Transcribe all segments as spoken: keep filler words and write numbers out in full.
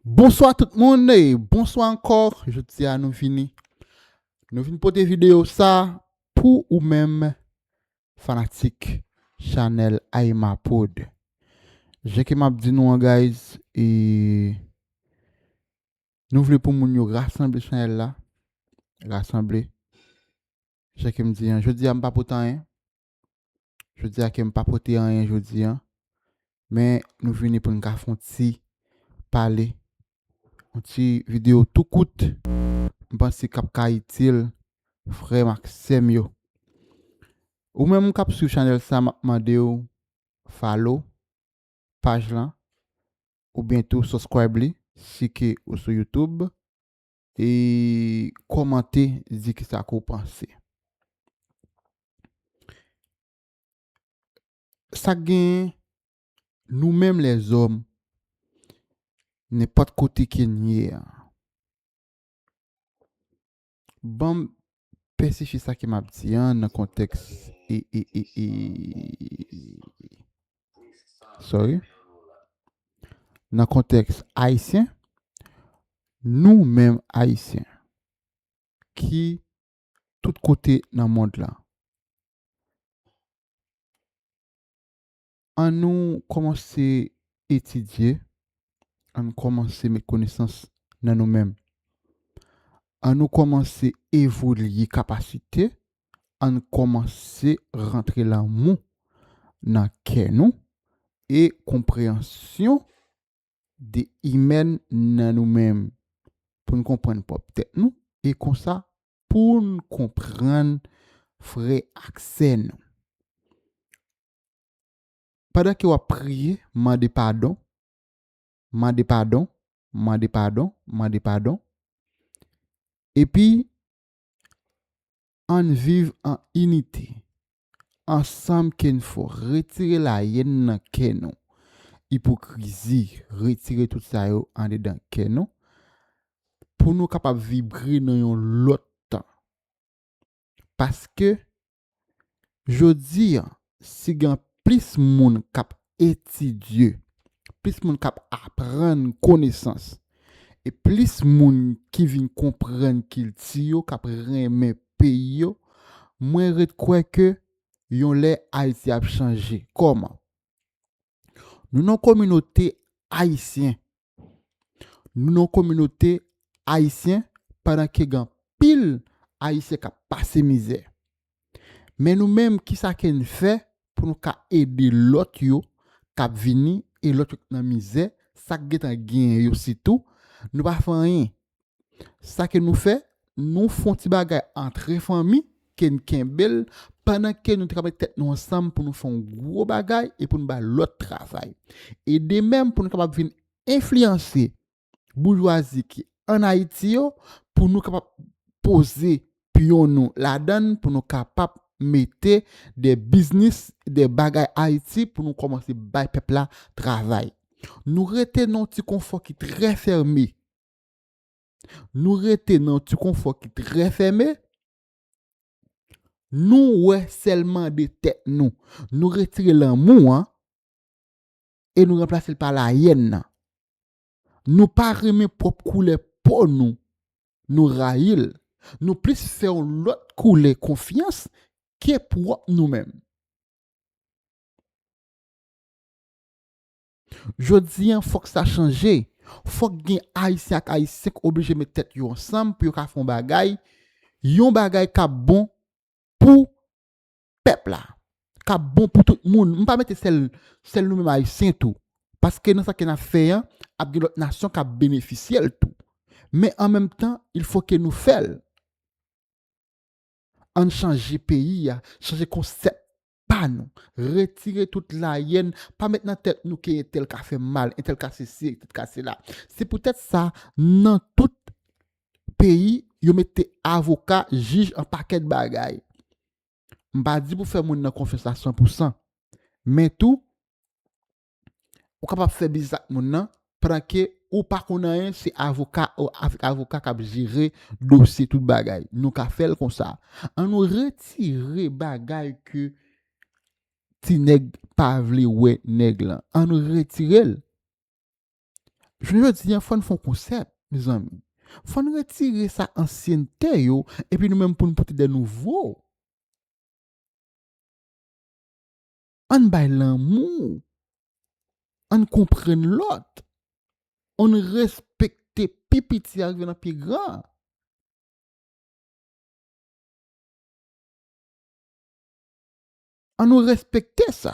Bonswa tout moun e bonswa ankò. Jodi a nou vini. Nou vin pote videyo sa pou ou menm fanatik chanèl Aima Prod. Jan ke m ap di nou an, guys, e nou vle pou moun yo rasanble chanèl la. Rasanble. Jan ke m di an, jodi a m pa pote anyen. Jodi a ke m pa pote anyen jodi a. Men nou vini pou n ka fè yon ti pale. Yon ti videyo tou kout. M panse k ap ka itil frè m ak sè m yo. Ou menm k ap swiv chanèl sa, m ap mande w follow paj lan, oubyen tou subscribe li, si ke ou sou YouTube, e kòmante, di kisa ke w panse. Sa k genyen, nou menm lèzòm, nenpòt kote ke n ye a, ban m pèsifye sa ke m ap di an nan kontèks e, e, e, e, sorry. Nan kontèks ayisyen, nou menm ayisyen ki tout kote nan mond lan, an nou kòmanse etidye, an nou kòmanse met konesans nan nou menm. An nou kòmanse evolye kapasite, an nou kòmanse rantre lanmou nan kè nou e konpreyansyon de imèn nan nou menm, pou n konprann pwòp tèt nou, e konsa pou n konprann frè ak sè nou. Pandan ke w ap priye, mande padon, mande padon, mande padon, mande padon. Epi, ann viv an inite. Ansanm ke n fò. Retire layèn nan kè nou. Ipokrizi, retire tout sa yo andedan kè nou. Pou nou kapab vibre nan yon lòt tan. Paske, jodi a, si gen plis moun k ap etidye, plis moun k ap aprann konesans, e plis moun ki vin konprann kilti yo, k ap renmen peyi yo, mwen ret kwè ke yon lè Ayiti ap chanje. Kòman? Nou nan kominote ayisyen. Nou nan kominote ayisyen, pandan ke gen anpil Ayisyen k ap pase mizè. Men nou menm, kisa ke n fè pou nou ka ede lòt yo k ap vini e lòt yo k nan mizè, sa k gentan genyen yo sitou, nou pa fè anyen. Sa ke nou fè, nou fè yon ti bagay antre fanmi, ke n kenbe l, pandan ke nou te ka met tèt nou ansanm pou nou fè yon gwo bagay e pou nou bay lòt travay. E de menm pou nou kapab vin enfliyanse boujwazi ki ann Ayiti yo, pou nou kapab poze pyon nou ladan l, pou nou kapab mete de biznis, de bagay Ayiti, pou nou kòmanse bay pèp la travay. Nou rete nan yon ti konfò ki trè fèmen. Nou rete nan yon ti konfò ki trè fèmen. Nou wè sèlman de tèt nou. Nou retire lanmou an e nou ranplase l pa layèn nan. Nou pa renmen pwòp koulè po nou. Nou rayi l. Nou plis fè yon lòt koulè konfyans ke pwòp nou menm. Jodi an, fòk sa chanje. Fòk gen Ayisyen ak Ayisyen k oblije met tèt yo ansanm pou yo ka fè yon bagay, yon bagay k ap bon pou pèp la, k ap bon pou tout moun. M pa mete sèl, sèl nou menm Ayisyen tou. Paske nan sa ke n ap fè an, ap gen lòt nasyon k ap benefisye l tou. Men an menm tan, il fo ke nou fè l. Ann chanje peyi a, chanje konsèp pa nou. Retire tout layèn, pa met nan tèt nou ke entèl ka fè m mal, entèl ka sesi, entèl ka sela. Se poutèt sa, nan tout peyi, yo mete avoka, jij, yon pakèt bagay. M pa di pou fè moun nan konfyans a san pou san. Men tou, ou kapab fè biznis ak moun nan, pandan ke ou pa konn anyen, se avoka, ou avèk avoka k ap jere dosye tout bagay. Nou ka fè l konsa. Ann nou retire bagay ke ti nèg pa vle wè nèg lan. Ann nou retire l. Jounen jodi a, fò n fè yon konsèp, mezanmi. Fò n retire sa ansyènte yo, epi nou menm pou n pote de nouvo. Ann bay lanmou. Ann konprann lòt. Ann respekte pi piti a rive nan pi gran. Ann nou respekte sa.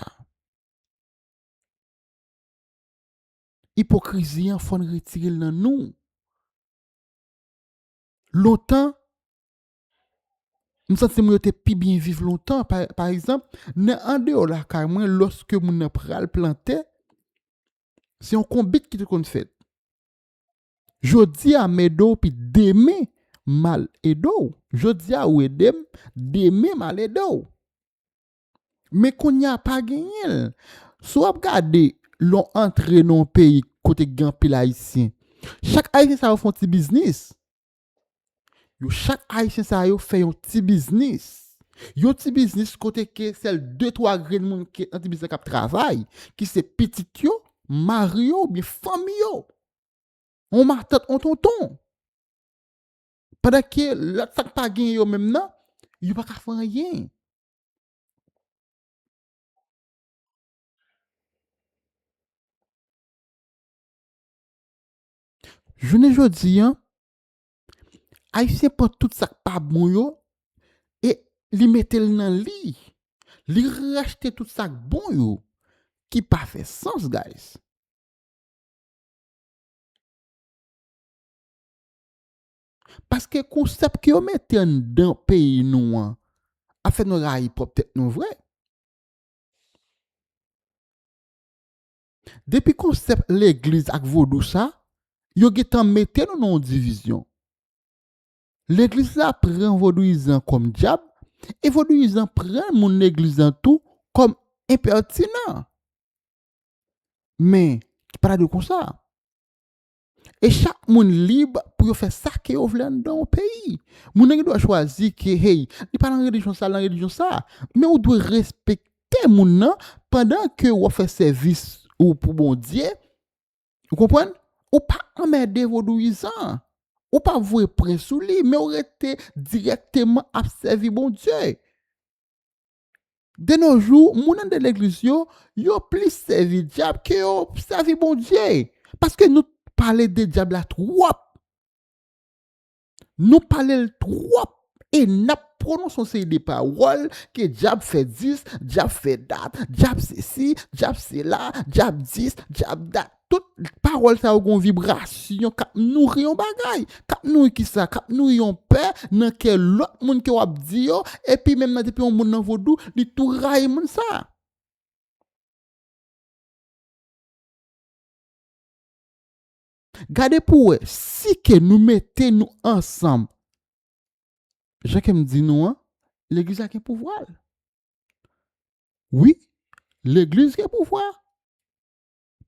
Ipokrizi an, fò n retire l nan nou. Lontan, m santi moun yo te pi byen viv lontan. Pa, pa egzanp, nan andeyò lakay mwen, lòske moun nan pral plante, se yon konbit ki te konn fèt. Jodi a, m ede w, pi demen, m al ede w. Jodi a, ou ede m, demen, m al ede w. Men kounye a pa genyen l. Si w ap gade, lè w antre nan yon peyi kote gen anpil Ayisyen, chak Ayisyen sa yo fè yon ti biznis. Yo, chak Ayisyen sa yo fè yon ti biznis. Yon ti biznis kote ke sèl de, twa grenn moun ki nan ti biznis la k ap travay, ki se pitit yo, mari yo, oubyen fanmi yo. Yon matant, yon tonton. Pandan ke lòt sa k pa gen yo menm nan, yo pa ka fè anyen. Jounen jodi a, Ayisyen pran tout sa k pa bon yo e li mete l nan li. Li rejte tout sa k bon yo, ki pa fè sans, guys. Paske konsèp ke yo mete anndan peyi nou an ap fè nou rayi pwòp tèt nou vre. Depi konsèp legliz ak vodou sa, yo gentan mete nou nan yon divizyon. Legliz la pran vodouyizan kòm dyab, e vodouyizan pran moun legliz lan tou kòm enpètinan. Men, pa ta dwe konsa. E chak moun lib pou yo fè sa ke yo vle anndan yon peyi. Moun nan gen dwa chwazi ke, hey, li pa nan relijyon sa, li nan relijyon sa. Men ou dwe respekte moun nan pandan ke w ap fè sèvis ou pou Bondye. Ou konprann? Ou pa anmède vodouyizan. Ou pa voye pwen sou li, men ou rete dirèkteman ap sèvi Bondye. De nos jours, moun anndan legliz yo, yo plis sèvi dyab ke yo sèvi Bondye. Paske nou pale de dyab la twòp. Nou pale l twòp. E n ap pwononse yon seri de pawòl ke dyab fè dis, dyab fè dat, dyab sesi, dyab sela, dyab dis, dyab dat. Tout pawòl sa yo gon vibrasyon k ap nouri yon bagay. K ap nouri kisa? K ap nouri yon pè nan kè lòt moun ke w ap di yo, epi menm nan depi yon moun nan vodou, li tou rayi moun sa. Gade pou wè, si ke nou mete nou ansanm, jan ke m di nou an, legliz la gen pouvwa l. Wi, legliz gen pouvwa.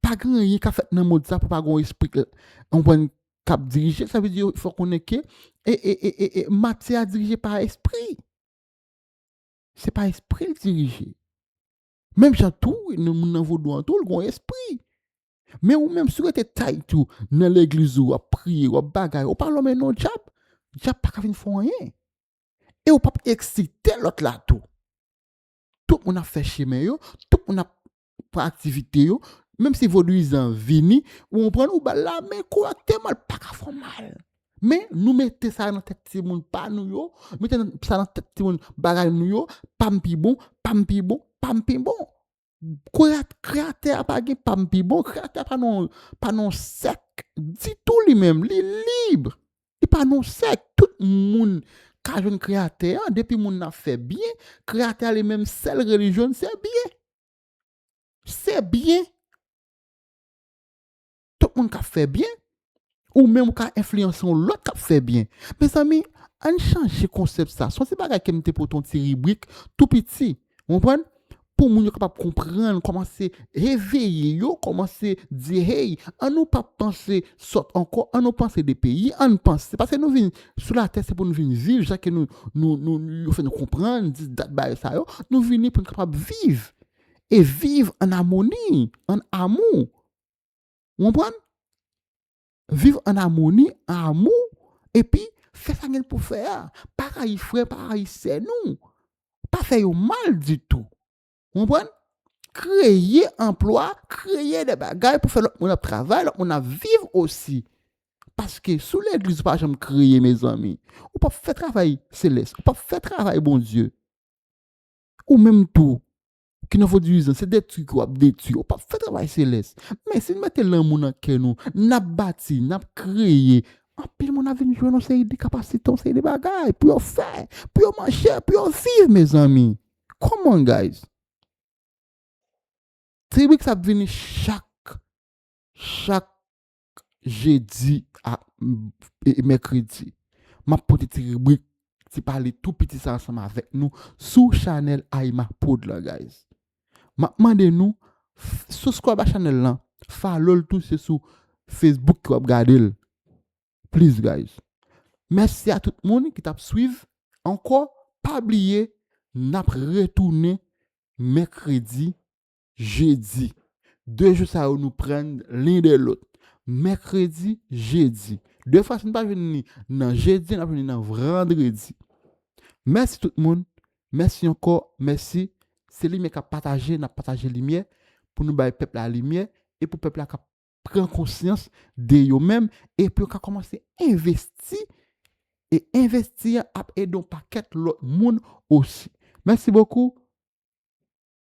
Pa gen anyen k ap fèt nan mond sa pou pa gen yon espri k, konprann, k ap dirije. Sa vle di, fò konnen ke e, e, e, e, e, matyè a dirije pa espri. Se pa espri l dirije. Menm jan tou, wi, nou, moun nan vodou an tou, l gen yon espri. Men ou menm, si w rete tight ou nan legliz ou, w ap priye, w ap bagay, ou pa lonmen non dyab, dyab pa ka vin fè w anyen. E ou p ap eksite lòt la tou. Tout moun ap fè chemen yo, tout moun ap pran aktivite yo, menm si vodouyizan vini, ou konprann ou ba l lamen korèkteman, l pa ka fè w mal. Men nou mete sa nan tèt timoun pa nou yo, mete nan, sa nan tèt timoun bagay nou yo, pa m pi bon, pa m pi bon, pa m pi bon. Kreyat-, Kreyatè a pa gen pa m pi bon, Kreyatè a pa nan, pa nan sèk ditou li menm, li lib. Li pa nan sèk, tout moun ka jwenn Kreyatè a, depi moun nan ap fè byen, Kreyatè a li menm sèl relijyon l se byen. Se byen. Tout moun k ap fè byen, ou menm ou ka enfliyanse yon lòt k ap fè byen. Mezanmi, ann chanje konsèp sa. Se yon ti bagay ke m te pote yon ti ribrik tou piti. Ou konprann? Pou moun yo kapab konprann, kòmanse eveye yo, kòmanse di, hey, ann nou pa panse sòt ankò, ann nou panse de peyi, ann panse. Paske nou vin sou latè, se pou nou vin viv, jan ke nou, nou, nou, yo fè nou konprann, dis dat bagay sa yo, nou vini pou nou kapab viv. E viv an amoni, an amou. Ou konprann? viv an amoni, an amou, epi fè sa gen pou fè a. Pa rayi frè, pa rayi sè nou. Pa fè yo mal ditou. Ou konprann? Kreye anplwa, kreye de bagay pou fè lòt moun ap travay, lòt moun ap viv osi. Paske sou legliz ou pa janm kreye, mezanmi, ou p ap fè travay selès, ou p ap fè travay Bondye. Ou menm tou, ki nan vodivizan, se detwi ke w ap detwi, ou p ap fè travay selès. Men si n mete lanmou nan kè nou, n ap bati, n ap kreye, anpil moun ap vin jwenn yon seri de kapasite, yon seri de bagay pou yo fè, pou yo manje, pou yo viv, mezanmi. Come on, guys. Ti ribrik sa ap vini chak, chak jedi ak m- e- mèkredi. M ap pote ti ribrik, ti pale tou piti sa ansanm avèk nou sou chanèl Ayma Prod lan, guys. M ap mande nou, f- subscribe a chanèl lan, follow l tou, se sou Facebook ke w ap gade l. Please, guys. Mèsi a tout moun ki t ap swiv. Ankò, pa bliye, n ap retounen mèkredi, jedi. De jou sa yo, nou pran len de lòt. Mèkredi, jedi. De fwa, si n pa jwenn li nan jedi, n ap jwenn li nan vandredi. Mèsi tout moun. Mèsi ankò. Mèsi. Se limyè k ap pataje, n ap pataje limyè pou nou bay pèp la limyè e pou pèp la ka pran konsyans de yo menm, epi yo ka kòmanse envesti, e envesti an ap ede yon pakèt lòt moun osi. Mèsi bokou,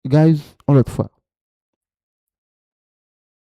guys, yon lòt fwa.